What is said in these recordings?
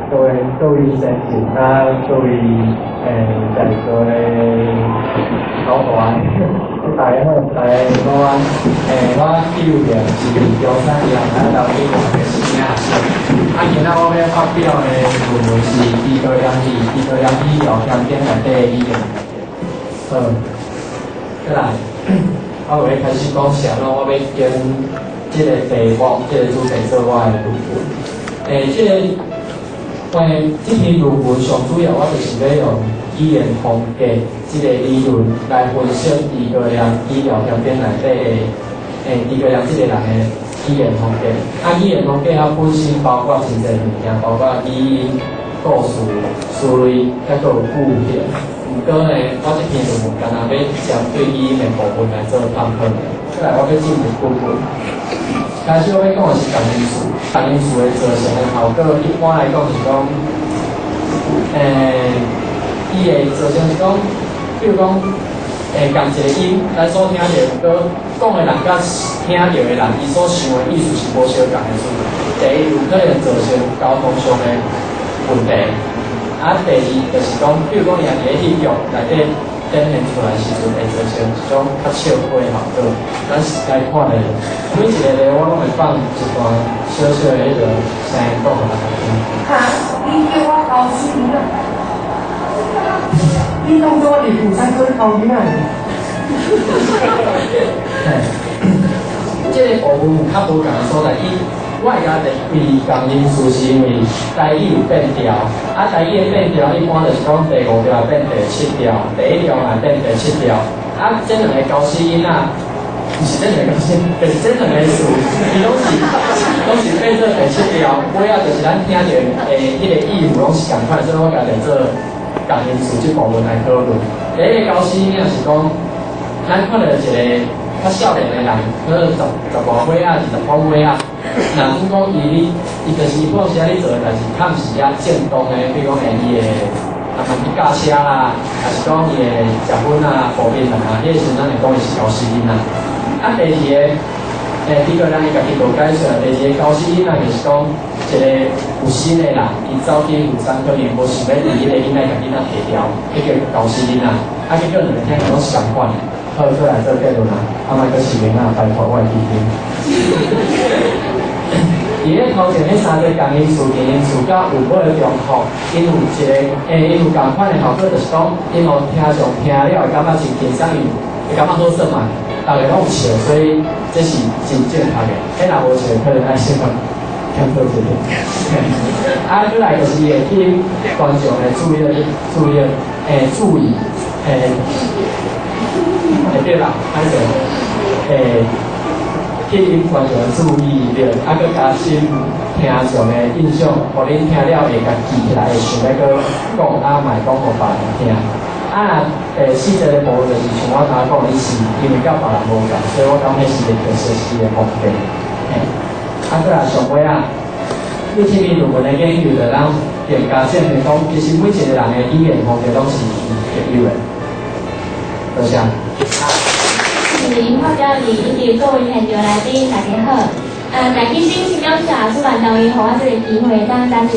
各位先生啊，各位在座的老大，大家好，大家午安。我邱良是中山医学大学的新学生。啊，今仔我欲發表的論文是諸葛亮醫療場景內底的語言。好，過來，我欲開始講啥咯？我欲揀這個題目，這個主題做我的論文。這篇論文上主要我就是欲用語言風格這個理論來分析諸葛亮醫療場景內底的諸葛亮這個人的語言風格。啊，語言風格它本身包括真濟物件，包括語音、故事、思維，抑閣有句型。毋過呢，我這篇論文干焦欲針對語音的部分來做探討。過來，我欲進入本文。開始我欲講的是共音詞，共音詞的造成的效果，一般來講是講，伊會造成是講，比如講，仝一個音，咱所聽著，毋過講的人佮聽著的人，伊所想的意思是無相仝的時陣，第一有可能造成溝通上的問題。啊，第二就是講，比如講伊若佇咧戲劇內底展現出來時陣，會造成一種較笑話的效果。咱來看咧，每一個咧，我攏會放一段小小的彼個聲音講予大家聽。哈？你叫我猴死囡仔？你當作我佇婦產科猴囡仔？嘿，這個部分有較無仝的所在，伊我會共歸共音詞是因為台語有變調，啊，台語的變調一般就是講第五調會變第七調，第一調嘛會變第七調，啊，這兩个高死囡仔，毋是這兩个高死，就是這兩个詞，伊攏是變做第七調，尾仔就是咱聽著的彼個意符攏是仝款，所以我共列做共音詞這部分來討論。第一个高死囡仔是講，咱看著一个較少年的人，可能十外歲仔、20講歲仔，若拄講伊咧，伊就是伊本時仔咧做的代誌，較毋是遐正當的，比如講伊會慢慢去駕車啦，抑是講伊會食薰啊、暴斃人啊，彼个時陣咱會講伊是猴死囡仔。啊，第二个，諸葛亮伊家己無解釋，第二个猴死囡仔就是講一個有心的人，伊走去婦產科，伊無想欲佇彼个囡仔共囡仔提掉，彼叫猴死囡仔。啊，結果兩个聽起來攏是仝款的。好，過來做結論啊！啊，莫閣是囡仔，拜託我會記得。佇咧頭前彼三个共音詞、近音詞佮有尾的重複，𪜶有一个，𪜶有仝款的效果，就是講，𪜶予聽眾聽了會感覺真輕鬆，伊會感覺好耍嘛。逐个攏有笑，所以這是真正確的。彼若無笑，可能愛小可檢討一下。啊，過來就是會吸引觀眾的注意力，注意力，注意，對啦，歹勢，吸引觀眾的注意力，啊，閣加深聽眾的印象，予恁聽了會共記起來，會想欲閣講，啊，嘛會講予別人聽。啊，第四個的部分就是像我拄仔講，伊是因為佮別人無仝，所以我感覺是一個特色式的風格。嘿，啊，閣來上尾仔，對這篇論文的研究，就咱更加證明講，其實每一個人的語言風格攏是特有的。多謝。是林發表以及各位現場來賓，大家好。大家先先感謝主辦單位予我這個機會，當擔任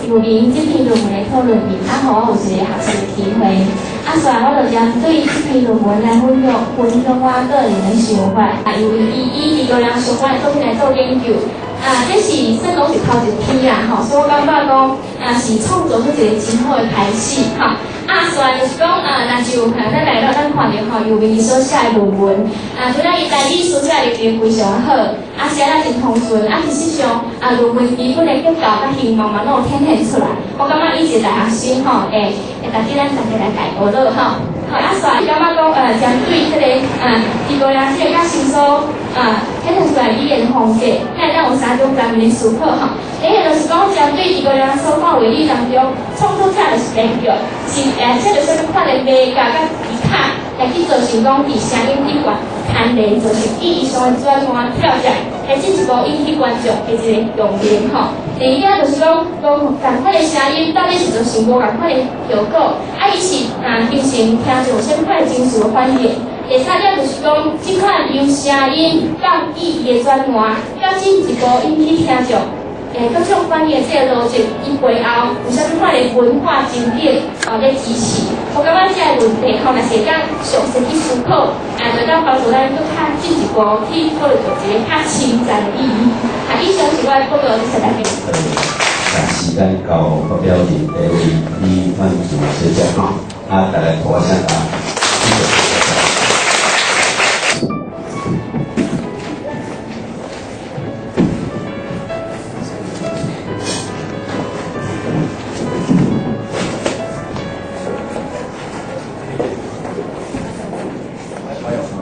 游評這篇論文的討論員，啊，予我有一個學習的機會。啊，所以我就針對這篇論文來分享我個人的想法。啊，由於伊以諸葛亮相關的作品來做研究，啊，這是算講是頭一篇啦，吼，所以我感覺講，啊，是創造出一個真好的開始，吼。啊，所以就是講，啊，若就咱來到咱看著吼，游明伊所寫的論文，啊，除了伊台語書寫得已經非常好，啊，寫得真通順，啊，事實上，啊，論文基本的結構佮形貌嘛，攏有體現出來。我感覺伊一個大學生吼，會值得咱大家來大學樂吼。好，啊，所以感覺講，針對這個，啊，諸葛亮這個較新所，啊，體現出來語言風格，咱會當有三種層面的思考吼。第一個就是講，針對諸葛亮所講話語當中，創作者就是編劇，是這個啥物款的媒介佮技巧來去造成講佇聲音頂懸牽連，造成意義上的轉換跳躍，來進一步引起觀眾的一個共鳴吼。第二個就是講，講仝款的聲音到底是造成無仝款的效果，啊，伊是啊形成聽眾有啥物款的情緒的反應。第三點就是講，這款由聲音到意義的轉換，佮進一步引起聽眾各種翻譯的這个邏輯，伊背後有啥物款的文化經典哦咧支持？我感覺這个問題吼，若是會當詳細去思考，啊，就當幫助咱閣較進一步去討論著一个較深層的意義。啊，以上是我的報告，謝謝大家。把時間交發表人第一位李曼珠小姐吼，啊，大家鼓聲甲。謝謝。